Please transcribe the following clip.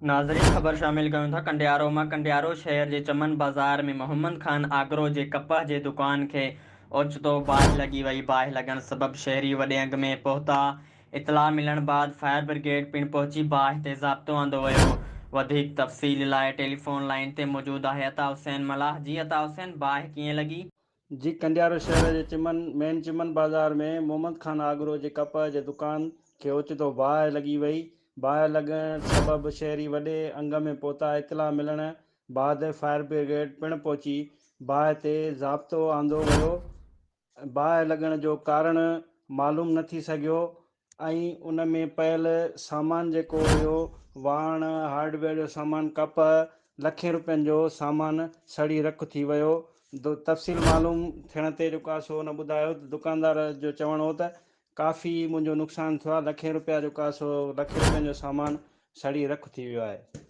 ناظرين خبر شامل ڪيون ٿا ڪنڊيارو مان ڪنڊيارو شهر جي چمن بازار ۾ محمد خان آگرو جي ڪپهه جي دڪان کي اوچتو باهه لڳي وئي باهه لڳڻ سبب شهري وڏي انگ ۾ پهتا اطلاع ملڻ بعد فائر برگيڊ پڻ پهچي باهه تي ضابطو آندو ويو وڌيڪ تفصيل لاء ٽيليفون لائين تي موجود آهي عطا حسين ملاح جي عطا حسين باهه ڪيئن لڳي؟ جي ڪنڊيارو شهر جي چمن مين چمن بازار ۾ محمد خان آگرو جي ڪپهه جي دڪان کي اوچتو باهه لڳي وئي، باهه لڳڻ سبب شهري وڏي انگ ۾ پهتا، اطلاع ملڻ بعد فائر برگيڊ پڻ پهچي باهه تي ضابطو آندو ويو، باهه لڳڻ جو ڪارڻ معلوم نه ٿي سگهيو، ۽ ان ۾ پيل سامان جيڪو هيو واڻ، هارڊويئر جو سامان، ڪپهه، لکين روپين جو سامان سڙي رک ٿي ويو. تفصيل معلوم ٿيڻ تي جيڪو آهي سو ان ٻڌايو ته دڪاندار جو چوڻ هو ته ڪافي منهنجو نقصان ٿيو آهي لکين روپيا جيڪو آهي سو لکين روپين جو سامان سڙي رک ٿي ويو آهي.